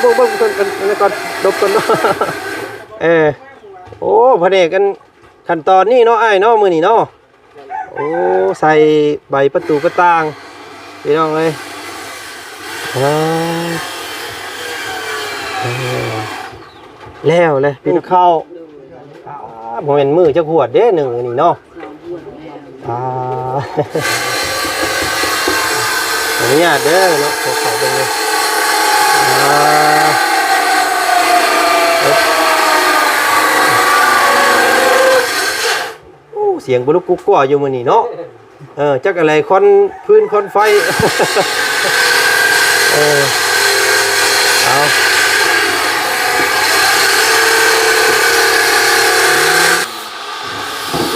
ເບິ່ງ ເບິ່ງ ເບິ່ງ ເບິ່ງ ເບິ່ງກ່ອນ ຫຼົບກ່ອນເນາະ ເອີ ໂອ້ ພະແນກອັນ ຂັ້ນຕອນນີ້ເນາະ ອ້າຍເນາະ ມື້ນີ້ເນາະ ໂອ້ ໃສ່ໃບປະຕູປະຕ່າງ ພີ່ນ້ອງເອີຍ ເອີ ເອີ ແລ້ວແຫຼະ ພີ່ນ້ອງ ເຂົ້າ ອ່າ ບໍ່ແມ່ນມື້ຈັກຫວດເດ້ ໜຶ່ງອັນນີ້ເນາະ ອ່າ ຂໍອະນຸຍາດເດີເນາະ ຂໍເຂົ້າເບິ່ງເດີ ອ່າ ໂອ້ ສຽງບຸລຸກກຸກກົວຢູ່ມື້ນີ້ເນາະ ເອີ ຈັກອະໄລ ຄວັນຟືນຄວັນໄຟ ເອີ ເອົາ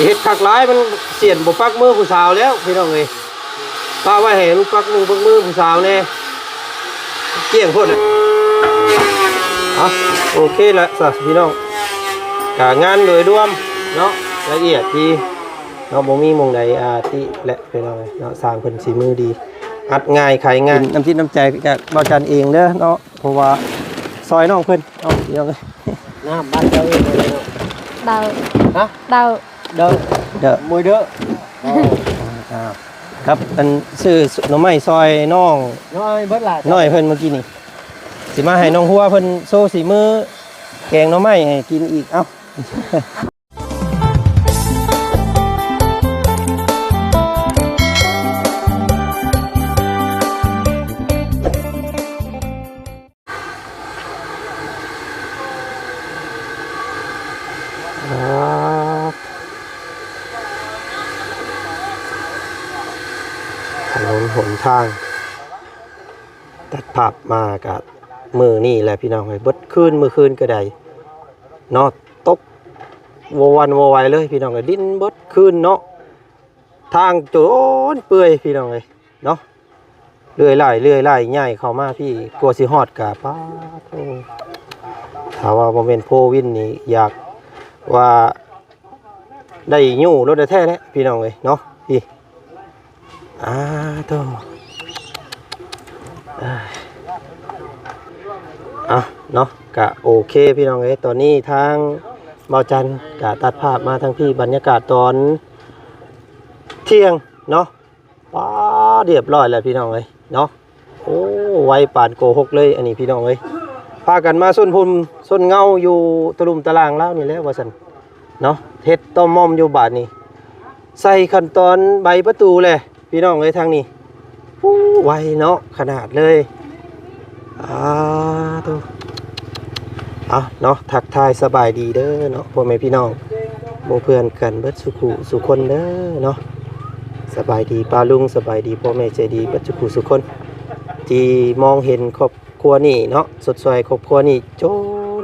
ເຮັດຄັກຫຼາຍ ມັນສຽນບໍ່ປັກມືຜູ້ສາວແລ້ວ ພີ່ນ້ອງເອີຍ ປະໄວ້ໃຫ້ມັນປັກມື ປັກມືຜູ້ສາວແດ່ ກ້ຽງໂພດ ເອົາ ໂອເຄລະຊະ ພີ່ນ້ອງ ກະງານໂດຍລວມເນາະ ລະອຽດດີເນາະ ບໍ່ມີໝ່ອງໃດ ອາ ຕິແຫຼະ ພີ່ນ້ອງເອີຍເນາະ ຊ່າງເພິ່ນສີມືດີ ອັດງ່າຍຂາຍງ່າຍ ເປັນນ້ຳຈິດນ້ຳໃຈຈາກບ່າວຈັນເອງເດີເນາະ ເພາະວ່າຊ່ອຍນ້ອງເພິ່ນເນາະ ພີ່ນ້ອງເອີຍ ນ້ຳບ້ານເຈົ້າເອງເນາະ ເດີ ຮະ ເດີ ເດີ ເດີ ມວຍເດີ ອ່າ ກັບອັນຊື້ໜໍ່ໄມ້ຊ່ອຍນ້ອງ ນ້ອຍເບິດລະ ນ້ອຍເພິ່ນເມື່ອກີ້ນີ້ ຊິມາໃຫ້ນ້ອງຫົວເພິ່ນໂຊສີມືແກງໜໍ່ໄມ້ໃຫ້ກິນອີກ ເອົ້າ. ຖະໜົນຫົນທາງ ຕັດພາບມາກະມື້ນີ້ແຫຼະພີ່ນ້ອງເອີຍ ເບິດຄືນ ມື້ຄືນກະໄດ້ເນາະ ຕົກ ບໍ່ຫວັ່ນບໍ່ໄຫວເລີຍພີ່ນ້ອງເອີຍ ດິນເບິດຄືນເນາະ ທາງຈົນເປື່ອຍພີ່ນ້ອງເອີຍເນາະ ເລື່ອຍຫຼາຍ ເລື່ອຍຫຼາຍ ຍ້າຍເຂົ້າມາພີ້ ກວ່າຊິຮອດກະ ປາດໂທ້ ຖ້າວ່າບໍ່ແມ່ນໂພວິນນີ້ ຢາກວ່າໄດ້ຍູ້ລົດແທ້ແຫຼະພີ່ນ້ອງເອີຍເນາະ ພີ້ ອາໂທ້ ເອົາເນາະ ກະໂອເຄພີ່ນ້ອງເອີຍ ຕອນນີ້ທາງບ່າວຈັນກະຕັດພາບມາທາງພີ້ ບັນຍາກາດຕອນທ່ຽງເນາະ ປາດ ລຽບຮ້ອຍແລ້ວພີ່ນ້ອງເອີຍເນາະ ໂອ້ ໄວປານໂກຫົກເລີຍ ອັນນີ້ພີ່ນ້ອງເອີຍ ພາກັນມາຊົນພຸ່ມຊົນເງົາຢູ່ຕະລຸ່ມຕະລ່າງລາວນີ້ແຫຼະວ່າຊັ້ນເນາະ ເຮັດຕໍ່ມອມຢູ່ບາດນີ້ ໃສ່ຂັ້ນຕອນໃບປະຕູແຫຼະພີ່ນ້ອງເອີຍ ທາງນີ້ ໂອ້ ໄວເນາະ ຂະໜາດເລີຍ ອາໂທ້ ເອົາເນາະ ທັກທາຍສະບາຍດີເດີເນາະ ພໍ່ແມ່ພີ່ນ້ອງ ໝູ່ເພື່ອນກັນເບິດສູ່ຜູ້ສູ່ຄົນເດີເນາະ ສະບາຍດີປ້າລຸງ ສະບາຍດີພໍ່ແມ່ໃຈດີເບິດສູ່ຜູ້ສູ່ຄົນ ທີ່ມອງເຫັນຄອບຄົວນີ້ເນາະ ຊົດຊ່ອຍຄອບຄົວນີ້ຈົນ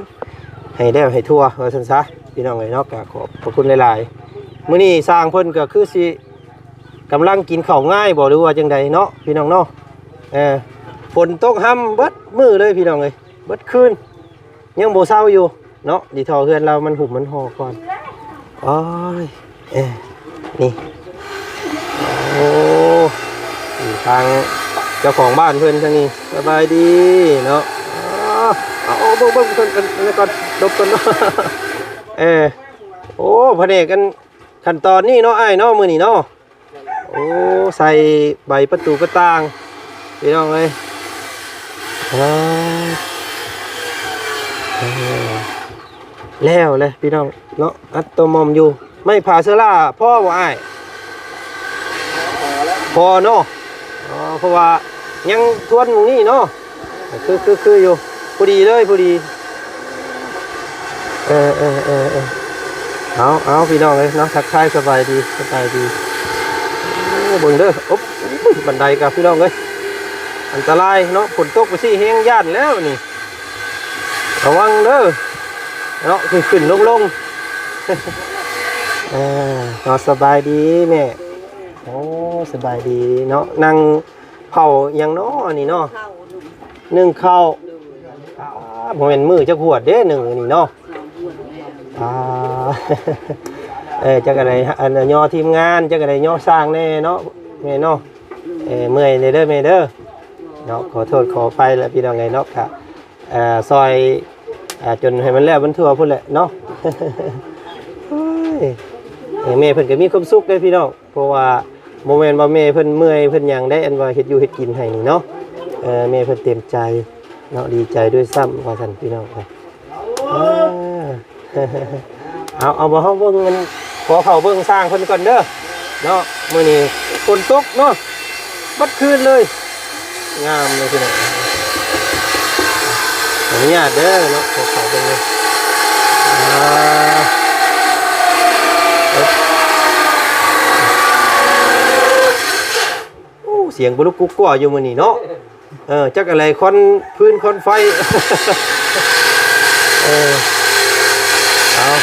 ໃຫ້ແລ້ວໃຫ້ທົ່ວວ່າຊັ້ນຊະ ພີ່ນ້ອງເອີຍເນາະ ກະຂອບພະຄຸນຫຼາຍໆ ມື້ນີ້ຊ່າງເພິ່ນກະຄືຊິ ກຳລັງກິນເຂົ້າງາຍບໍ່ ຫຼືວ່າຈັ່ງໃດເນາະ ພີ່ນ້ອງເນາະ ເອີ ຝົນຕົກຮຳເບິດມື້ເລີຍພີ່ນ້ອງເອີຍ ເບິດຄືນ ຍັງບໍ່ເຊົາຢູ່ເນາະ ດີທໍ່ເຮືອນລາວມັນຫຸ້ມມັນຫໍ່ກ່ອນ ໂອ້ຍ ເອີ ນີ້ ໂອ້ ຢູ່ທາງເຈົ້າຂອງບ້ານເພິ່ນທາງນີ້ ສະບາຍດີເນາະ ເອົາ ເອົາ ເບິ່ງ ເບິ່ງເພິ່ນ ອັນນັ້ນກ່ອນ ຫຼົບກ່ອນເນາະ ເອີ ໂອ້ ພະແນກອັນ ຂັ້ນຕອນນີ້ເນາະ ອ້າຍເນາະ ມື້ນີ້ເນາະ ໂອ້ ໃສ່ໃບປະຕູປະຕ່າງ ພີ່ນ້ອງເອີຍ ເອີ ເອີ ແລ້ວແຫຼະພີ່ນ້ອງເນາະ ອັດໂຕມອມຢູ່ ໄມ້ຜາເຊື້ອລາພໍບໍ່ອ້າຍ? ພໍ ພໍ ເນາະ ອໍ ເພາະວ່າຍັງທວນໝ່ອງນີ້ເນາະ ຄື ຄື ຄືຢູ່ ພໍດີເລີຍ ພໍດີ ເອີ ເອີ ເອີ ເອີ ເອົາ ເອົາ ພີ່ນ້ອງເອີຍເນາະ ທັກທາຍສະບາຍດີ ສະບາຍດີ ໂອ້ ເບິ່ງເດີ ໂອ້ ອຸ້ຍ ບັນໄດກະພີ່ນ້ອງເອີຍ ອັນຕະລາຍເນາະ ຝົນຕົກໄປຊີ້ແຮງຢ້ານແລ້ວນີ້ ລະວັງເດີເນາະ ຂຶ້ນໆລົງໆ ເອີ ເນາະ ສະບາຍດີແມ່ ໂອ້ ສະບາຍດີເນາະ ນັ່ງ ເຜົາຫຍັງເນາະອັນນີ້ເນາະ ໜຶ້ງເຂົ້າ ອ່າ ບໍ່ແມ່ນມື້ຈັກຫວດເດ້ໜຶ້ງອັນນີ້ເນາະ ອ່າ ເອີ ຈັກອັນໃດ ອັນຍໍທີມງານ ຈັກອັນໃດຍໍຊ່າງແດ່ເນາະ ແມ່ເນາະ ເອີ ເມື່ອຍແດ່ເດີແມ່ເດີເນາະ ຂໍໂທດຂໍອະໄພລະພີ່ນ້ອງເອີຍເນາະ ກະ ເອີ່ ຊ່ອຍ ເອີ່ ຈົນໃຫ້ມັນແລ້ວມັນທົ່ວພຸ້ນແຫຼະເນາະ. ໂອ້ຍ ເອີ່ ແມ່ເພິ່ນກໍມີຄວາມສຸກເດ້ພີ່ນ້ອງ ເພາະວ່າບໍ່ແມ່ນວ່າແມ່ເພິ່ນເມື່ອຍເພິ່ນຫຍັງໄດ໋ ອັນວ່າເຮັດຢູ່ເຮັດກິນໃຫ້ນີ້ເນາະ. ເອີ່ ແມ່ເພິ່ນເຕັມໃຈເນາະ ດີໃຈດ້ວຍຊ້ຳວ່າຊັ້ນພີ່ນ້ອງ. ເອີ ເອົາ ເອົາ ບໍ່ ເຮົາເບິ່ງ ອັນ ຂໍເຂົ້າເບິ່ງຊ່າງເພິ່ນກ່ອນເດີເນາະ. ມື້ນີ້ຝົນຕົກເນາະ ເບິດຄືນເລີຍ ງາມເລີຍພີ່ນ້ອງ. ຂໍອະນຸຍາດເດີເນາະ ຂໍເຂົ້າເບິ່ງເດີ. ອ່າ ໂອ້ ສຽງບຸລຸກກຸກກົວຢູ່ມື້ນີ້ເນາະ. ເອີ ຈັກອະໄລ ຄວັນຟືນຄວັນໄຟ. ເອີ ເອົາ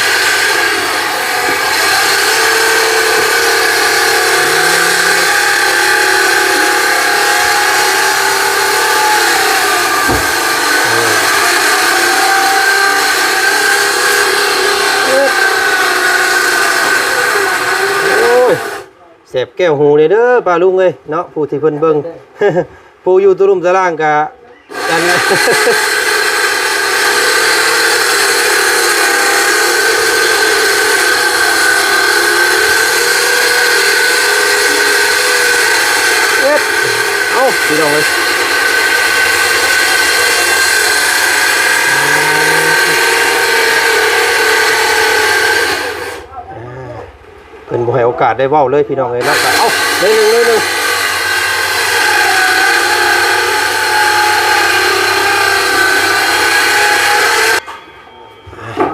ໂອ້ຍ ແສບແກ້ວຫູເລີຍເດີປ້າລຸງເອີຍເນາະ ຜູ້ທີ່ເພິ່ນເບິ່ງ ຜູ້ຢູ່ຕະລຸ່ມຕະລ່າງກະ ອັນ ເອີ ເອົ້າ ພີ່ນ້ອງເອີຍ ເພິ່ນບໍ່ໃຫ້ໂອກາດໄດ້ເວົ້າເລີຍພີ່ນ້ອງເອີຍເນາະ. ເອົ້າ ໜ້ອຍໜຶ່ງ ໜ້ອຍໜຶ່ງ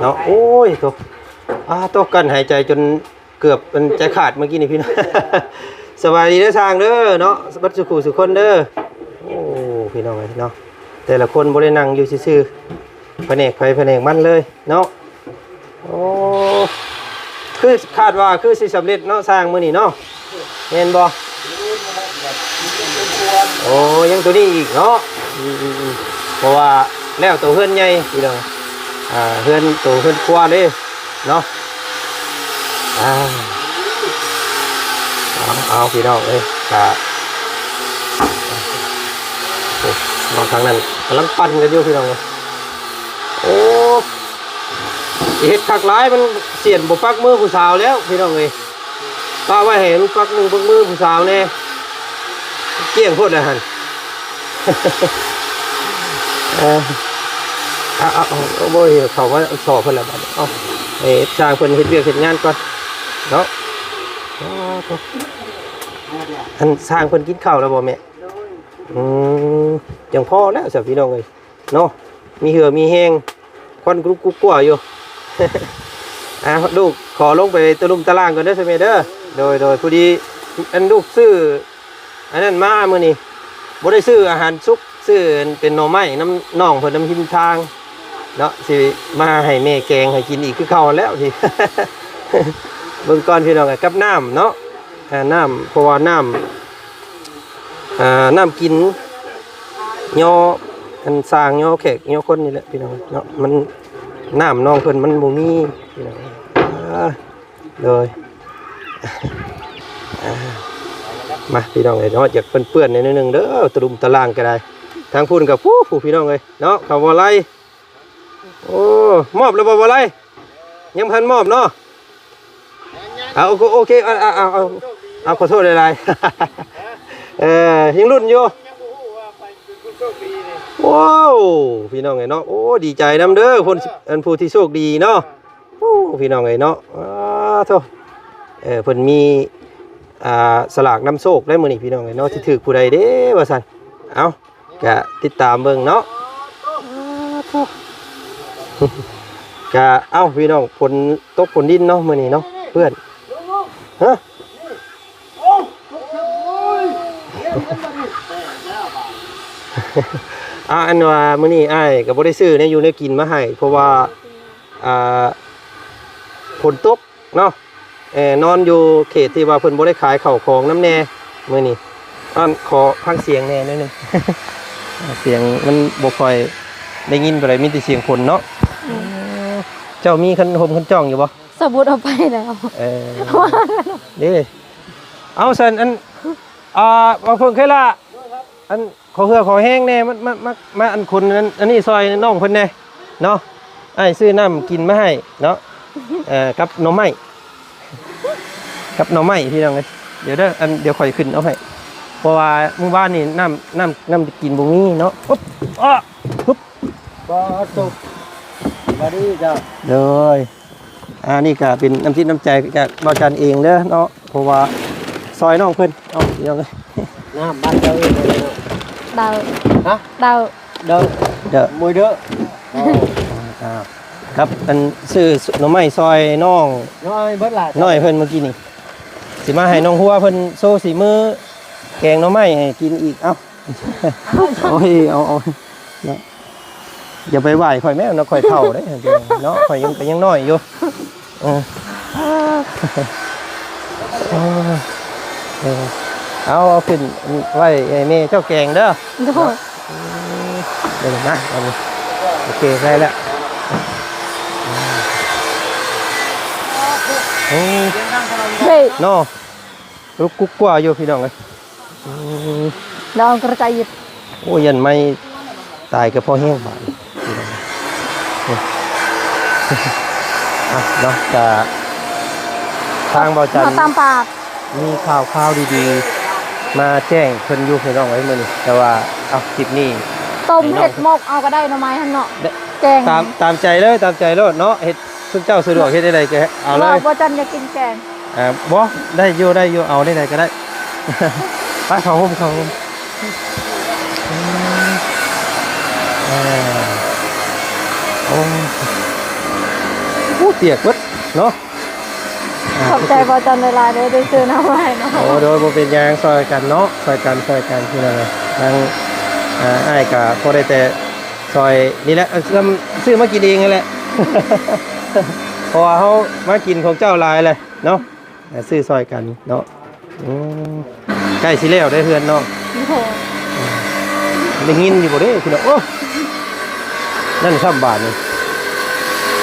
ເນາະ. ໂອ້ຍ ໂຕ ອ່າ ໂຕ ກັ້ນຫາຍໃຈຈົນເກືອບ ອັນ ໃຈຂາດເມື່ອກີ້ນີ້ພີ່ນ້ອງ. ສະບາຍດີເດີຊ່າງເດີເນາະ ເບິດສູ່ຜູ້ສູ່ຄົນເດີ. ໂອ້ ພີ່ນ້ອງເອີຍເນາະ ແຕ່ລະຄົນບໍ່ໄດ້ນັ່ງຢູ່ຊື່ໆ ພະແນກໃຜພະແນກມັນເລີຍເນາະ. ໂອ້ ຄືຄາດວ່າຄືຊິສຳເລັດເນາະ ຊ່າງມື້ນີ້ເນາະ ແມ່ນບໍ່? ໂອ້ ຍັງໂຕນີ້ອີກເນາະ. ອືມໆໆ ເພາະວ່າແລ້ວໂຕເຮືອນໃຫຍ່ພີ່ນ້ອງ ອ່າ ເຮືອນ ໂຕເຮືອນຄົວເດ້ເນາະ. ອ່າ ເອົາ ເອົາ ພີ່ນ້ອງເອີຍ ກະ ໂອ້ ມາທາງນັ້ນກຳລັງປັ່ນກັນຢູ່ພີ່ນ້ອງເອີຍ. ໂອ້ ເຮັດຄັກຫຼາຍ ມັນສຽນບໍ່ປັກມືຜູ້ສາວແລ້ວພີ່ນ້ອງເອີຍ. ປະໄວ້ໃຫ້ມັນປັກມື ປັກມືຜູ້ສາວແດ່ ກ້ຽງໂພດແລ້ວຫັ້ນ. ເອີ ເອົາ ເອົາ ເອົາ ໂອ້ຍ ເຂົ້າມາຊໍເພິ່ນແລ້ວບາດນີ້. ເອົາ ໃຫ້ຊ່າງເພິ່ນເຮັດວຽກເຮັດງານກ່ອນເນາະ. ອັນ ຊ່າງເພິ່ນກິນເຂົ້າແລ້ວບໍ່ແມ່? ອືມ ຈັ່ງພໍແລ້ວຊະພີ່ນ້ອງເອີຍ ເນາະ ມີເຫື່ອມີແຮງ ຄວັນກຸກກຸກກົວຢູ່. ອ່າ ລູກຂໍລົງໄປຕະລຸ່ມຕະລ່າງກ່ອນເດີຊະແມ່ເດີ. ໂດຍ ໂດຍ ພໍດີ ອັນ ລູກຊື້ອັນນັ້ນມາມື້ນີ້ ບໍ່ໄດ້ຊື້ອາຫານສຸກ ຊື້ອັນເປັນໜໍ່ໄມ້ນຳນ້ອງເພິ່ນນຳຮິມທາງເນາະ ຊິມາໃຫ້ແມ່ແກງໃຫ້ກິນອີກຄືເກົ່າຫັ້ນແຫຼະ. ເບິ່ງກ່ອນພີ່ນ້ອງ ກັບນ້ຳເນາະ ອ່າ ນ້ຳ ເພາະວ່ານ້ຳ ອ່າ ນ້ຳກິນຍໍ່ ອັນ ຊ່າງຍໍ່ແຂກຍໍ່ຄົນນີ້ແຫຼະພີ່ນ້ອງເນາະ. ມັນ ນ້ຳໜອງເພິ່ນມັນບໍ່ມີພີ່ນ້ອງ. ອ່າ ໂດຍ ອ່າ ມາພີ່ນ້ອງເອີຍເນາະ ຢາກເປື້ອນໆ ໜ້ອຍໜຶ່ງເດີ ຕະລຸ່ມຕະລ່າງກໍໄດ້. ທາງພຸ້ນກໍ ຜູ້ ຜູ້ ພີ່ນ້ອງເອີຍເນາະ ເຂົາບໍ່ໄລ່. ໂອ້ ມອບແລ້ວບໍ່ ບໍ່ໄລ່? ຍັງບໍ່ທັນມອບເນາະ. ເອົາ ໂອເຄ ເອົາ ເອົາ ເອົາ ເອົາ ຂໍໂທດຫຼາຍໆ. ເອີ ຍັງລຸ້ນຢູ່. ວ້າວ ພີ່ນ້ອງເອີຍເນາະ ໂອ້ ດີໃຈນຳເດີ ຄົນ ອັນ ຜູ້ທີ່ໂຊກດີເນາະ. ໂອ້ ພີ່ນ້ອງເອີຍເນາະ ອ້າໂທ້ ເອີ ເພິ່ນມີ ອ່າ ສະຫຼາກນຳໂຊກໄດ້ມື້ນີ້ພີ່ນ້ອງເອີຍເນາະ ຊິຖືກຜູ້ໃດເດ້ວ່າຊັ້ນ. ເອົ້າ ກະຕິດຕາມເບິ່ງເນາະ. ກະ ເອົ້າ ພີ່ນ້ອງ ຝົນຕົກຝົນດິນເນາະມື້ນີ້ເນາະ ເພື່ອນ ຮະ? ອ່າ ອັນວ່າມື້ນີ້ອ້າຍກໍບໍ່ໄດ້ຊື້ແນວຢູ່ແນວກິນມາໃຫ້ ເພາະວ່າ ອ່າ ຝົນຕົກເນາະ. ເອີ ນອນຢູ່ເຂດທີ່ວ່າເພິ່ນບໍ່ໄດ້ຂາຍເຂົ້າຂອງນຳແດ່ມື້ນີ້. ອັນ ຂໍຟັງສຽງແດ່ໜ້ອຍໜຶ່ງ ສຽງມັນບໍ່ຄ່ອຍໄດ້ຍິນປານໃດ ມີແຕ່ສຽງຝົນເນາະ. ອືມ ເຈົ້າມີຄັນຮົ່ມຄັນຈ້ອງຢູ່ບໍ່? ສະບຸດເອົາໄປແລ້ວ. ເອີ ເດ້ ເອົາຊັ້ນ ອັນ ອ່າ ວ່າເພິ່ງເຄີຍລະ ອັນ ຂໍເຫື່ອຂໍແຮງແດ່ ມາ ມາ ມາ ມາ ອັນຄົນ ອັນ ອັນນີ້ຊ່ອຍນ້ອງເພິ່ນແດ່ເນາະ. ອ້າຍຊື້ນ້ຳກິນມາໃຫ້ເນາະ ເອີ ກັບໜໍ່ໄມ້ ກັບໜໍ່ໄມ້ພີ່ນ້ອງເອີຍ. ດຽວເດີ ອັນ ດຽວຂ້ອຍຂຶ້ນເອົາໃຫ້ ເພາະວ່າມື້ວານນີ້ນ້ຳ ນ້ຳ ນ້ຳກິນບໍ່ມີເນາະ. ອຶບ ອາ ຮຶບ ບໍ່ສຸກ ບໍ່ດີເຈົ້າ ໂດຍ. ອັນນີ້ກໍເປັນນ້ຳຈິດນ້ຳໃຈຈາກບ່າວຈັນເອງເດີເນາະ ເພາະວ່າຊ່ອຍນ້ອງເພິ່ນ. ເອົາ ພີ່ນ້ອງເອີຍ ນ້ຳບ້ານເຈົ້າເອີຍ ເດີ ຮະ ເດີ ເດີ ເດີ ມວຍເດີ ເອີ ອ່າ ກັບອັນຊື້ໜໍ່ໄມ້ຊ່ອຍນ້ອງ ນ້ອຍເບິດລະ ນ້ອຍເພິ່ນເມື່ອກີ້ນີ້ ຊິມາໃຫ້ນ້ອງຫົວເພິ່ນໂຊສີມືແກງໜໍ່ໄມ້ໃຫ້ກິນອີກ. ເອົ້າ ໂອ້ຍ ເອົາ ເອົາເນາະ ຢ່າໄປໄຫວ້ຂ້ອຍແມ້ເນາະ ຂ້ອຍເຖົ້າເດ້ເນາະ ຂ້ອຍຍັງ ກໍຍັງນ້ອຍຢູ່. ເອີ ເອີ ເອີ ເອົາ ເອົາຂຶ້ນໄວ້ໃຫ້ແມ່ເຈົ້າແກງເດີ. ໂດຍ ເອີ ເດີນະ ໂອເຄ ໄດ້ແລ້ວ. ໂອ້ ເຮີ້ຍ ເນາະ ລຸກກຸກກົວຢູ່ພີ່ນ້ອງເອີຍ. ອືມ ດອງກະໄຈຫຍິບ ໂອ້ ຢ້ານໄມ້ຕາຍກໍພໍແຮງບາດນີ້. ອ່ະເນາະ ກະທາງບ່າວຈັນ ເຮົາຕາມປາກ ມີຂ່າວຄາວດີໆມາແຈ້ງເພິ່ນຢູ່ພີ່ນ້ອງເອີຍມື້ນີ້ ແຕ່ວ່າ ເອົາ ຄລິບນີ້ ຕົ້ມເຮັດໝົກເອົາກໍໄດ້ ໜໍ່ໄມ້ຫັ້ນເນາະ ແກງ ຕາມ ຕາມໃຈເລີຍ ຕາມໃຈໂລດເນາະ ເຮັດ ຊຸມເຈົ້າສະດວກເຮັດແນວໃດກໍເອົາເລີຍ. ບໍ່ ບໍ່ຈັນຢາກກິນແກງ. ອ່າ ບໍ່ ໄດ້ຢູ່ ໄດ້ຢູ່ ເອົາແນວໃດກໍໄດ້. ໄປ ເຂົ້າໂຮມ ເຂົ້າໂຮມ. ເອີ ໂອ້ ໂອ້ ປຽກເບິດເນາະ. ອ່າ ຂອບໃຈບ່າວຈັນຫຼາຍໆເດີ ໄດ້ຊື້ນ້ຳມາໃຫ້ເນາະ. ໂອ້ ໂດຍ ບໍ່ເປັນຫຍັງ ຊ່ອຍກັນເນາະ ຊ່ອຍກັນ ຊ່ອຍກັນ ພີ່ນ້ອງເອີຍ. ທາງ ອ່າ ອ້າຍກໍພໍໄດ້ແຕ່ ຊ່ອຍນີ້ແຫຼະ ເອີ ຊື້ມາກິນເອງຫັ້ນແຫຼະ ເພາະວ່າເຮົາມາກິນຂອງເຈົ້າຫຼາຍແຫຼະເນາະ ຊື້ຊ່ອຍກັນເນາະ. ອືມ ໃກ້ຊິແລ້ວເດ້ເຮືອນນ້ອງ. ໂອ້ໂຫ ໄດ້ຍິນຢູ່ບໍ່ເດ້ພີ່ນ້ອງ? ໂອ້ ນັ້ນຊ້ຳບາດນີ້.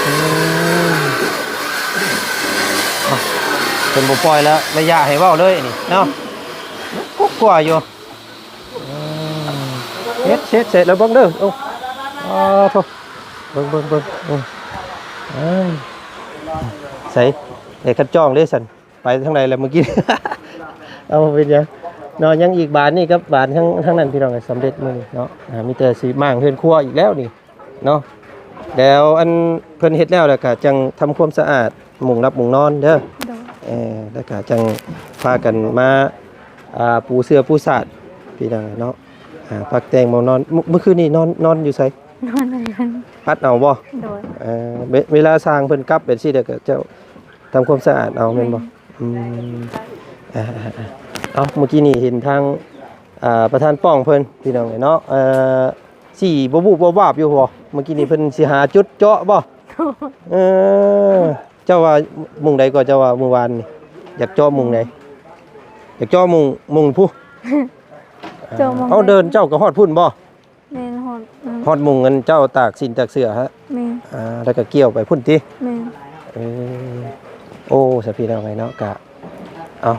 ອືມ ເອົາ ເພິ່ນບໍ່ປ່ອຍແລ້ວ ໄລຍະໃຫ້ເວົ້າເລີຍນີ້ເນາະ ກົກກົວຢູ່. ອືມ ເຮັດ ເຮັດ ເຮັດແລ້ວເບິ່ງເດີ. ໂອ້ ໂອ້ໂທ້ ເບິ່ງ ເບິ່ງ ເບິ່ງ ເອີ ເອີ ໃສ ໄອ້ຄັນຈ້ອງເດ້ຊັ້ນ ໄປທາງໃດແລ້ວມື້ກີ້? ເອົາ ບໍ່ເປັນຫຍັງເນາະ ຍັງອີກບານນີ້ກັບບານທາງ ທາງນັ້ນ ພີ່ນ້ອງເອີຍ. ສຳເລັດມື້ນີ້ເນາະ ອ່າ ມີແຕ່ຊິມ້າງເຮືອນຄົວອີກແລ້ວນີ້ ເນາະ. ແລ້ວອັນເພິ່ນເຮັດແລ້ວ ແລ້ວກະຈັ່ງທຳຄວາມສະອາດ ມຸງຫຼັບມຸງນອນເດີ. ໂດຍ ເອີ ແລ້ວກະຈັ່ງພາກັນມາ ອ່າ ປູເສື່ອປູສາດ ພີ່ນ້ອງເນາະ. ອ່າ ພັກແຕ່ງໝ່ອງນອນ. ມື້ ມື້ຄືນນີ້ນອນ ນອນຢູ່ໃສ? ນອນຢູ່ເຮືອນ. ອັດເອົາບໍ່? ໂດຍ ເອີ ເວ ເວລາຊ່າງເພິ່ນກັບແບບຊີ້ ແລ້ວກະເຈົ້າທຳຄວາມສະອາດເອົາແມ່ນບໍ່? ແມ່ນ. ອືມ ອ່າ ເອົາ ມື້ກີ້ນີ້ເຫັນທາງ ອ່າ ປະທານປ້ອງເພິ່ນ ພີ່ນ້ອງເອີຍເນາະ ເອີ ສີບໍ່ບູບບໍ່ວາບຢູ່ບໍ່? ມື້ກີ້ນີ້ເພິ່ນຊິຫາຈຸດເຈາະບໍ່? ເອີ ເຈົ້າວ່າໝ່ອງໃດກໍ ເຈົ້າວ່າມື້ວານນີ້ ຢາກເຈາະໝ່ອງໃດ? ຢາກເຈາະໝ່ອງ ໝ່ອງພຸ້ນ. ເຈາະໝ່ອງ ເອົາ ເດີນເຈົ້າກໍຮອດພຸ້ນບໍ່? ແມ່ນ ຮອດ ຮອດໝ່ອງອັນເຈົ້າຕາກສິນຕາກເສື້ອຫັ້ນ. ແມ່ນ. ອ່າ ແລ້ວກໍກ່ຽວໄປພຸ້ນຕິ? ແມ່ນ. ເອີ ໂອ້ ສະ ພີ່ນ້ອງເອີຍເນາະ ກະ ເອົາ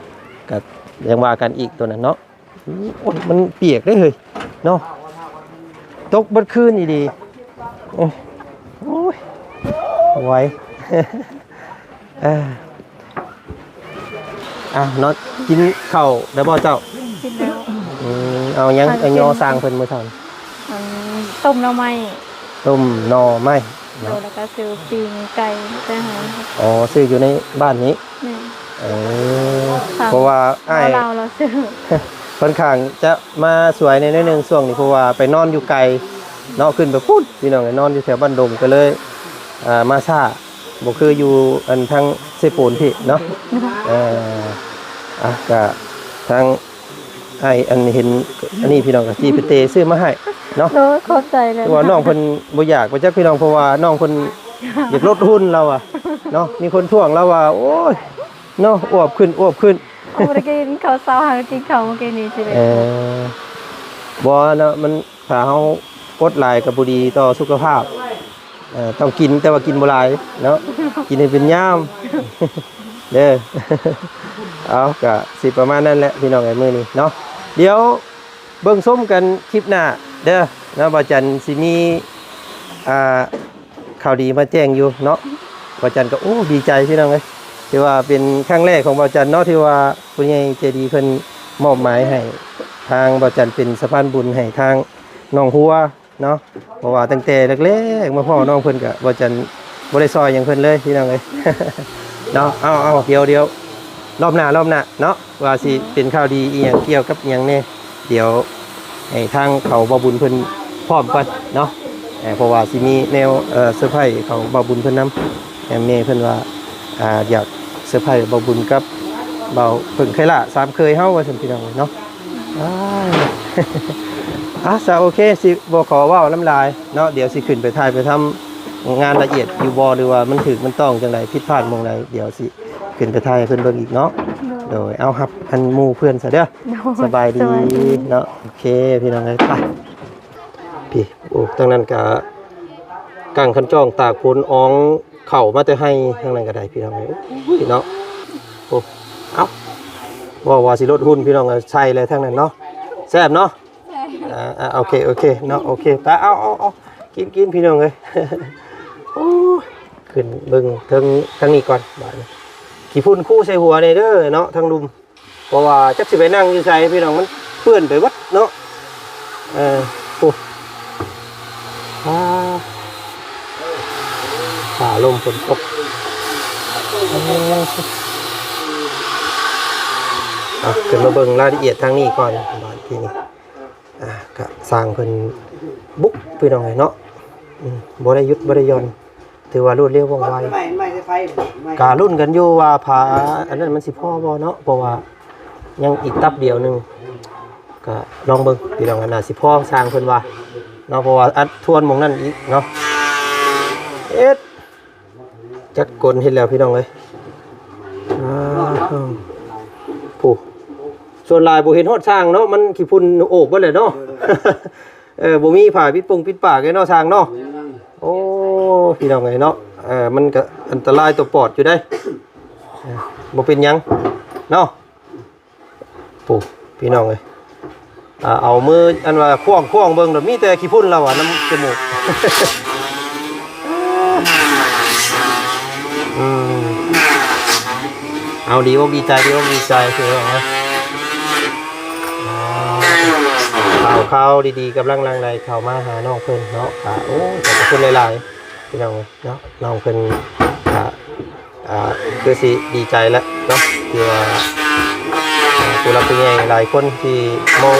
ກະຍັງວ່າກັນອີກໂຕນັ້ນເນາະ. ໂອ້ຍ ມັນປຽກເດ້ເຮີ້ຍເນາະ ຕົກເບິດຄືນອີ່ຫຼີ. ໂອ້ຍ ບໍ່ໄຫວ. ເອີ ເອົາເນາະ ກິນເຂົ້າແລ້ວບໍ່ເຈົ້າ? ກິນແລ້ວ. ອືມ ເອົາຫຍັງ ເອົາຫຍັງ ໄປຍໍສ້າງເພິ່ນມື້ເຊົ້າ? ອັນ ຕົ້ມໜໍ່ໄມ້. ຕົ້ມໜໍ່ໄມ້ເນາະ. ໂດຍ ແລ້ວກໍຊື້ປີ້ງໄກ່ໄປໃຫ້. ອໍ ຊື້ຢູ່ໃນບ້ານນີ້? ແມ່ນ. ເອີ ເພາະວ່າອ້າຍ ລາວ ລາວຊື້ ຂ້ອນຂ້າງຈະມາສວຍແດ່ໜ້ອຍໜຶ່ງຊ່ວງນີ້ ເພາະວ່າໄປນອນຢູ່ໄກເນາະ ຂຶ້ນໄປພຸ້ນ ພີ່ນ້ອງເອີຍ ນອນຢູ່ແຖວບ້ານດົງ ກໍເລີຍ ອ່າ ມາຊ້າ ບໍ່ຄືຢູ່ອັນທາງເຊໂປນພີ້ເນາະ. ເອີ ອ່ະ ກະທາງອ້າຍອັນເຫັນອັນນີ້ ພີ່ນ້ອງ ກະຊິໄປເຕະຊື້ມາໃຫ້ເນາະ. ໂດຍ ຂອບໃຈຫຼາຍ. ຄືວ່ານ້ອງເພິ່ນບໍ່ຢາກໄປຈັກ ພີ່ນ້ອງ ເພາະວ່ານ້ອງເພິ່ນຢາກລົດຫຸ່ນລາວວ່າເນາະ. ມີຄົນທ້ວງລາວວ່າ ໂອ້ຍ ເນາະ ອວບຂຶ້ນ ອວບຂຶ້ນ. ບໍ່ໄດ້ກິນເຂົ້າເຊົ້າ ຫາກິນເຂົ້າມື້ກີ້ນີ້ຊິໄດ້. ເອີ ບໍ່ເນາະ ມັນ ຖ້າເຮົາອົດຫຼາຍກໍບໍ່ດີຕໍ່ສຸຂະພາບ. ເອີ ຕ້ອງກິນ ແຕ່ວ່າກິນບໍ່ຫຼາຍເນາະ ກິນໃຫ້ເປັນຍາມເດີ. ເອົາ ກະຊິປະມານນັ້ນແຫຼະ ພີ່ນ້ອງເອີຍ ມື້ນີ້ເນາະ. ດຽວ ເບິ່ງຊົມກັນຄລິບໜ້າເດີເນາະ ບ່າວຈັນຊິມີ ອ່າ ຂ່າວດີມາແຈ້ງຢູ່ເນາະ. ບ່າວຈັນກໍ ໂອ້ ດີໃຈພີ່ນ້ອງເອີຍ ຖືວ່າເປັນຄັ້ງແລກຂອງບ່າວຈັນເນາະ ທີ່ວ່າຜູ້ໃຫຍ່ໃຈດີເພິ່ນມອບໝາຍໃຫ້ທາງບ່າວຈັນເປັນສະພານບຸນໃຫ້ທາງນ້ອງຫົວເນາະ. ເພາະວ່າຕັ້ງແຕ່ແລກໆມາພໍ້ນ້ອງເພິ່ນກໍ ບ່າວຈັນບໍ່ໄດ້ຊ່ອຍຫຍັງເພິ່ນເລີຍພີ່ນ້ອງເອີຍ ເນາະ. ເອົາໆ ດຽວ ດຽວ ລອບໜ້າ ລອບໜ້າເນາະ ວ່າຊິເປັນຂ່າວດີອີ່ຫຍັງ ກ່ຽວກັບອີ່ຫຍັງແດ່ ດຽວໃຫ້ທາງເຂົາບ່າວບຸນເພິ່ນພ້ອມກ່ອນເນາະ. ເອີ ເພາະວ່າຊິມີແນວ ເອີ ເຊີໄພເຂົາບ່າວບຸນເພິ່ນນຳ ແມ່ເພິ່ນວ່າ ອ່າ ຢາກເຊີໄພບ່າວບຸນກັບບ່າວເພິ່ງໄຄລະ ສາມເຂີຍເຮົາວ່າຊັ້ນພີ່ນ້ອງເນາະ. ອ້າຍ ອ່ະ ຊະ ໂອເຄ ຊິບໍ່ຂໍເວົ້ານຳຫຼາຍເນາະ ດຽວຊິຂຶ້ນໄປຖ່າຍໄປທຳງານລະອຽດຢູ່ບໍ່ ຫຼືວ່າມັນຖືກມັນຕ້ອງຈັ່ງໃດ ຜິດພາດໝ່ອງໃດ ດຽວຊິຂຶ້ນໄປຖ່າຍໃຫ້ເພິ່ນເບິ່ງອີກເນາະ. ໂດຍ ໂດຍ ເອົາ ຮັບອັນໝູ່ເພື່ອນຊະເດີ. ໂດຍ ສະບາຍດີ ສະບາຍດີເນາະ. ໂອເຄ ພີ່ນ້ອງເອີຍ ໄປ ພີ້ ໂອ້ ທາງນັ້ນກະ ກາງຄັນຈ້ອງຕາກຝົນອອງເຂົ້າມາແຕ່ໄຮ່ ທາງນັ້ນກໍໄດ້ພີ່ນ້ອງເອີຍ. ໂອ້ຍເນາະ ໂອ້ ເອົ້າ ເວົ້າວ່າຊິລົດຫຸ່ນພີ່ນ້ອງເອີຍ ໃສ່ແລ້ວທາງນັ້ນເນາະ. ແຊບເນາະ. ແຊບ. ອ່າ ໂອເຄ ໂອເຄເນາະ ໂອເຄ ໄປ ເອົາ ເອົາ ເອົາ ກິນ ກິນ ພີ່ນ້ອງເອີຍ. ໂອ້ຍ ຂຶ້ນເບິ່ງເທິງທາງນີ້ກ່ອນບາດນີ້ ຂີ້ຝຸ່ນຄູໃສ່ຫົວແດ່ເດີເນາະ ທາງລຸ່ມ. ເພາະວ່າຈັກຊິໄປນັ່ງຢູ່ໃສພີ່ນ້ອງ ມັນເປື້ອນໄປເບິດເນາະ. ເອີ ໂອ້ ຟ້າ ຟ້າລົມຝົນຕົກ. ເອີ ເອົາ ຂຶ້ນມາເບິ່ງລາຍລະອຽດທາງນີ້ກ່ອນບາດທີນີ້. ອ່າ ກະຊ່າງເພິ່ນບຸກພີ່ນ້ອງເອີຍເນາະ. ອືມ ບໍ່ໄດ້ຢຸດບໍ່ໄດ້ຢ່ອນ ຖືວ່າລວດເລັວວ່ອງໄວ. ກະລຸ້ນກັນຢູ່ວ່າຜ້າອັນນັ້ນມັນຊິພໍບໍ່ເນາະ ເພາະວ່າຍັງອີກຕັບດຽວໜຶ່ງ ກະລອງເບິ່ງພີ່ນ້ອງ ໜ້າຊິພໍຊ່າງເພິ່ນວ່າເນາະ ເພາະວ່າອັດທວນໝ່ອງນັ້ນອີກເນາະ. ເອັດ ຈັກກົນເຮັດແລ້ວພີ່ນ້ອງເອີຍ. ອ້າວ ຜູ້ ສ່ວນຫຼາຍບໍ່ເຫັນຮອດຊ່າງເນາະ ມັນຂີ້ຝຸ່ນໂອບເບິດແຫຼະເນາະ. ເອີ ບໍ່ມີຜ້າປິດປົງປິດປາກເດ້ເນາະຊ່າງເນາະ. ໂອ້ ພີ່ນ້ອງເອີຍເນາະ ເອີ ມັນກະອັນຕະລາຍຕໍ່ປອດຢູ່ເດ້. ເອີ ບໍ່ເປັນຫຍັງເນາະ. ໂອ້ ພີ່ນ້ອງເອີຍ ອ່າ ເອົາມືອັນວ່າຂວ້າງໆເບິ່ງ ມີແຕ່ຂີ້ຝຸ່ນລະວ່ານຳຈະມູກ. ອືມ ເອົາ ດີອົກດີໃຈ ດີອົກດີໃຈ ຄືວ່າ ອ່າ ຂ່າວ ຂ່າວດີໆກຳລັງຫຼັ່ງໄຫຼເຂົ້າມາຫານ້ອງເພິ່ນເນາະ. ກະ ໂອ້ ຂອບພະຄຸນຫຼາຍໆ ພີ່ນ້ອງເນາະ ນ້ອງເພິ່ນ ອ່າ ອ່າ ຄືຊິດີໃຈແຫຼະເນາະ ທີ່ວ່າ ອ່າ ຜູ້ຫຼັກຜູ້ໃຫຍ່ຫຼາຍຄົນທີ່ມອງ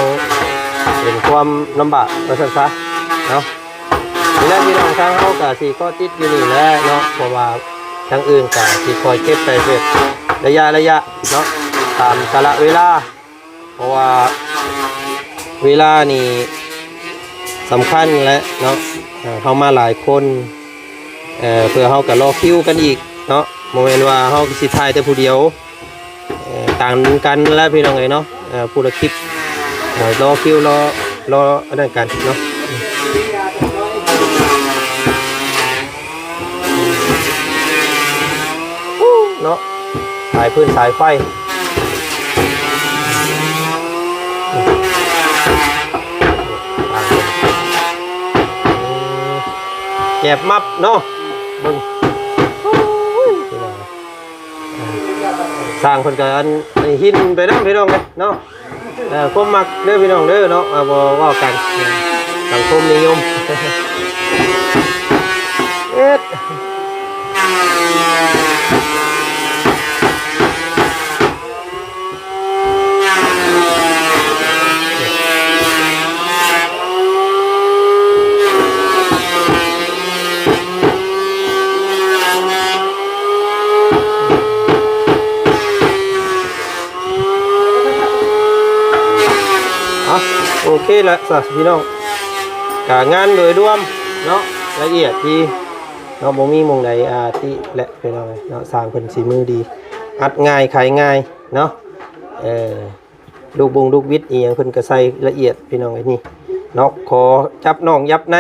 ເຫັນຄວາມລຳບາກວ່າຊັ້ນຊະເນາະ. ນີ້ແຫຼະພີ່ນ້ອງ ທາງເຮົາກະຊິຂໍຕິດຢູ່ນີ້ແຫຼະເນາະ ເພາະວ່າທາງອື່ນກະຊິຄ່ອຍເກັບໄປເປັນໄລຍະໆເນາະ ຕາມກາລະເວລາ ເພາະວ່າເວລານີ້ສຳຄັນແຫຼະເນາະ. ເອີ ເຮົາມາຫຼາຍຄົນ ເອີ ເພື່ອເຮົາກະລໍຄິວກັນອີກເນາະ ບໍ່ແມ່ນວ່າເຮົາຊິຖ່າຍແຕ່ຜູ້ດຽວ. ເອີ ຕ່າງກັນແຫຼະພີ່ນ້ອງເອີຍເນາະ ເອີ ຜູ້ລະຄລິບ ເອີ ລໍຄິວ ລໍ ລໍອັນນັ້ນກັນເນາະ ເນາະ ສາຍຟືນສາຍໄຟ ແກບມັບເນາະ ເບິ່ງ ຊ່າງເພິ່ນກໍອັນ ໃຫ້ຫີນໄປນຳພີ່ນ້ອງເອີຍເນາະ. ເອີ ຄວາມມັກເດີພີ່ນ້ອງເດີເນາະ ເອີ ບໍ່ເວົ້າກັນ ສັງຄົມນິຍົມ ເອັດ ອ່ະ ໂອເຄລະຊະພີ່ນ້ອງ ກະງານໂດຍລວມເນາະ ລະອຽດດີເນາະ ບໍ່ມີໝ່ອງໃດ ອາ ຕິແຫຼະພີ່ນ້ອງເນາະ. ຊ່າງເພິ່ນສີມືດີ ອັດງ່າຍຂາຍງ່າຍເນາະ. ເອີ ລູກບົງລູກບິດອີ່ຫຍັງເພິ່ນກະໃສ່ລະອຽດພີ່ນ້ອງເອີຍ ນີ້ເນາະ ຂໍຈັບນອກຍັບໃນ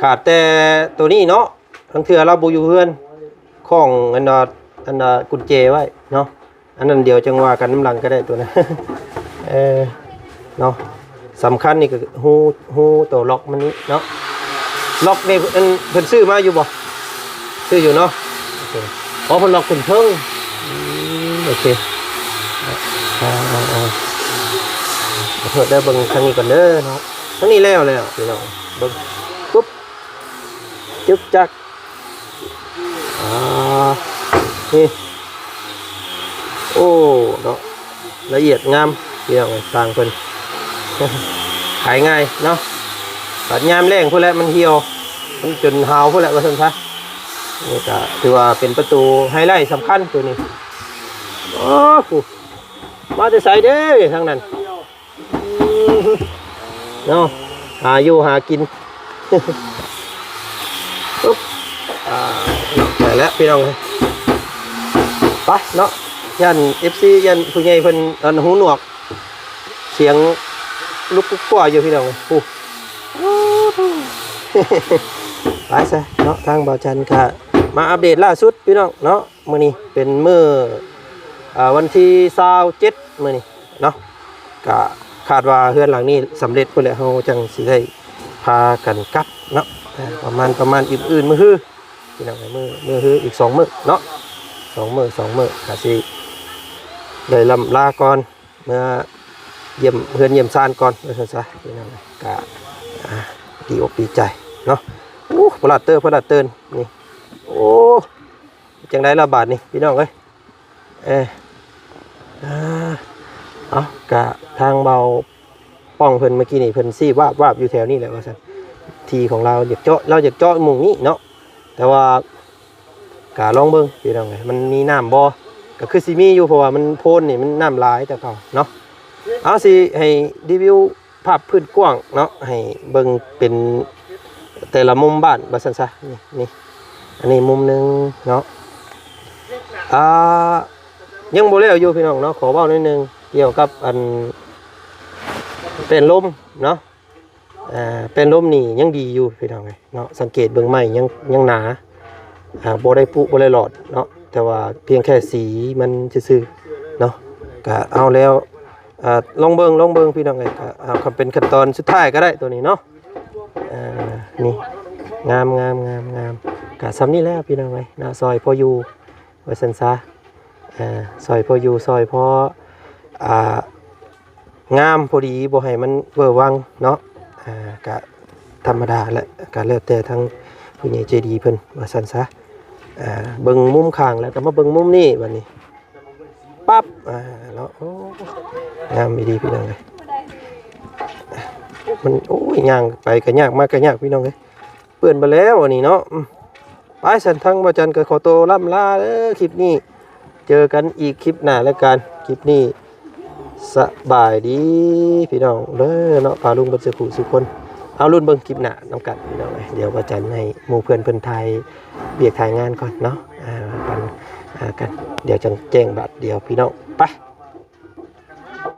ຂາດແຕ່ໂຕນີ້ເນາະ ລາງເທື່ອລາວບໍ່ຢູ່ເຮືອນ ຂ້ອງອັນວ່າ ອັນວ່າກຸນແຈໄວ້ເນາະ ອັນນັ້ນດຽວຈັ່ງວ່າກັນນຳຫຼັງກໍໄດ້ໂຕນັ້ນ ເອີ ເນາະ. ສຳຄັນນີ້ກໍຮູ ຮູໂຕລັອກມັນນີ້ເນາະ. ລັອກນີ້ເພິ່ນ ເພິ່ນຊື້ມາຢູ່ບໍ່? ຊື້ຢູ່ເນາະ. ໂອເຄ ອໍ ເພິ່ນລັອກຂຶ້ນເທິງ. ອືມ ໂອເຄ ອ່າໆໆ ຂໍໂທດເດີ ເບິ່ງທາງນີ້ກ່ອນເດີເນາະ. ທາງນີ້ແລ້ວແລ້ວ ພີ່ນ້ອງ ເບິ່ງ ປຶບ ຈຶກຈັກ ອ່າ ນີ້ ໂອ້ ເນາະ ລະອຽດງາມ ພີ່ນ້ອງເອີຍ ຊ່າງເພິ່ນ ຂາຍງ່າຍເນາະ. ບາດຍາມແລ້ງພຸ້ນແຫຼະ ມັນຫ່ຽວ ມັນຈົນຫາວພຸ້ນແຫຼະ ວ່າຊັ້ນຊະ. ນີ້ກະຖືວ່າເປັນປະຕູໄຮໄລສຳຄັນໂຕນີ້. ໂອ້ ມາແຕ່ໃສເດ້ທາງນັ້ນ? ເນາະ ຫາຢູ່ຫາກິນ ປຶບ ອ່າ ໄປແລ້ວພີ່ນ້ອງເອີຍ ໄປເນາະ. ຢ້ານເອັຟຊີ ຢ້ານຜູ້ໃຫຍ່ເພິ່ນ ອັນ ຫູໜວກ ສຽງລຸກກຸກກົວຢູ່ພີ່ນ້ອງເອີຍ. ໂອ້ ໄປຊະເນາະ. ທາງບ່າວຈັນກະມາອັບເດດລ່າສຸດພີ່ນ້ອງເນາະ. ມື້ນີ້ເປັນມື້ ອ່າ ວັນທີຊາວເຈັດ ມື້ນີ້ເນາະ. ກະຄາດວ່າເຮືອນຫຼັງນີ້ສຳເລັດພຸ້ນແຫຼະ ເຮົາຈັ່ງຊິໄດ້ພາກັນກັບເນາະ. ອ່າ ປະມານ ປະມານອື່ນໆ ມື້ຮື ພີ່ນ້ອງເອີຍ ມື້ ມື້ຮືອີກສອງມື້ເນາະ ສອງມື້ ສອງມື້ ກະຊິໄດ້ລ່ຳລາກ່ອນ ເມືອຢ້ຽມເຮືອນຢ້ຽມຊານກ່ອນ ວ່າຊັ້ນຊະ ພີ່ນ້ອງເອີຍ. ກະ ອ່າ ດີອົກດີໃຈເນາະ. ໂອ້ ພະລາດເຕີ ພະລາດເຕີນນີ້ ໂອ້ ຈັ່ງໃດລະບາດນີ້ ພີ່ນ້ອງເອີຍ. ເອີ ອ່າ ເອົາ ກະທາງເບົາປ້ອງເພິ່ນເມື່ອກີ້ນີ້ ເພິ່ນຊີ້ວາບໆ ຢູ່ແຖວນີ້ແຫຼະວ່າຊັ້ນ. ທີ່ຂອງລາວຢາກເຈາະ ລາວຢາກເຈາະໝ່ອງນີ້ເນາະ ແຕ່ວ່າກະລອງເບິ່ງ ພີ່ນ້ອງເອີຍ ມັນມີນ້ຳບໍ່. ກະຄືຊິມີຢູ່ ເພາະວ່າມັນ ໂພນນີ້ມັນນ້ຳຫຼາຍແຕ່ເກົ່າເນາະ. ເອົາ ຊິໃຫ້ຣີວິວ ພາບພື້ນກວ້າງເນາະ ໃຫ້ເບິ່ງເປັນແຕ່ລະມຸມບ້ານວ່າຊັ້ນຊະ. ນີ້ ນີ້ ອັນນີ້ມຸມໜຶ່ງເນາະ. ອ່າ ຍັງບໍ່ແລ້ວຢູ່ພີ່ນ້ອງເນາະ. ຂໍເວົ້າໜ້ອຍໜຶ່ງກ່ຽວກັບອັນ ແປ້ນລົມເນາະ. ອ່າ ແປ້ນລົມນີ້ຍັງດີຢູ່ພີ່ນ້ອງເອີຍເນາະ. ສັງເກດເບິ່ງໄມ້ຍັງ ຍັງໜາ ອ່າ ບໍ່ໄດ້ປຸ ບໍ່ໄດ້ຫຼອດເນາະ ແຕ່ວ່າພຽງແຄ່ສີມັນຊື່ໆເນາະ. ກະເອົາແລ້ວ ອ່າ ລອງເບິ່ງ ລອງເບິ່ງພີ່ນ້ອງເອີຍ. ກະເອົາ ກະເປັນຂັ້ນຕອນສຸດທ້າຍກໍໄດ້ໂຕນີ້ເນາະ. ອ່າ ນີ້ ງາມໆໆໆ ກະສ່ຳນີ້ແຫຼະພີ່ນ້ອງເອີຍເນາະ. ຊ່ອຍພໍຢູ່ວ່າຊັ້ນຊະ ອ່າ ຊ່ອຍພໍຢູ່ ຊ່ອຍພໍ ອ່າ ງາມພໍດີ ບໍ່ໃຫ້ມັນເວີວັງເນາະ. ອ່າ ກະທຳມະດາແຫຼະ ກະແລ້ວແຕ່ທາງຜູ້ໃຫຍ່ໃຈດີເພິ່ນວ່າຊັ້ນຊະ. ອ່າ ເບິ່ງມຸມຂ້າງແລ້ວກໍມາເບິ່ງມຸມນີ້ບາດນີ້ ປັບ ອ່າ ເນາະ. ໂອ້ ງາມອີ່ຫຼີພີ່ນ້ອງເອີຍ. ມັນ ໂອ້ຍ ຍ່າງໄປກໍຍາກ ມາກໍຍາກພີ່ນ້ອງເອີຍ. ເປື້ອນໄປແລ້ວອັນນີ້ເນາະ. ອືມ ໄປຊັ້ນ ທາງບ່າວຈັນກໍຂໍໂຕລ່ຳລາເດີ ຄລິບນີ້ ເຈີກັນອີກຄລິບໜ້າແລ້ວກັນ. ຄລິບນີ້ສະບາຍດີພີ່ນ້ອງເດີເນາະ ປ້າລຸງເບິດສູ່ຜູ້ສູ່ຄົນ. ເອົາລຸ້ນເບິ່ງຄລິບໜ້ານຳກັນພີ່ນ້ອງເອີຍ. ດຽວບ່າວຈັນໃຫ້ໝູ່ເພື່ອນເພິ່ນຖ່າຍວຽກຖ່າຍງານກ່ອນເນາະ ອ່າ ກັນ ອ່າ ກັນ ດຽວຈັ່ງແຈ້ງບາດດຽວພີ່ນ້ອງ. ໄປ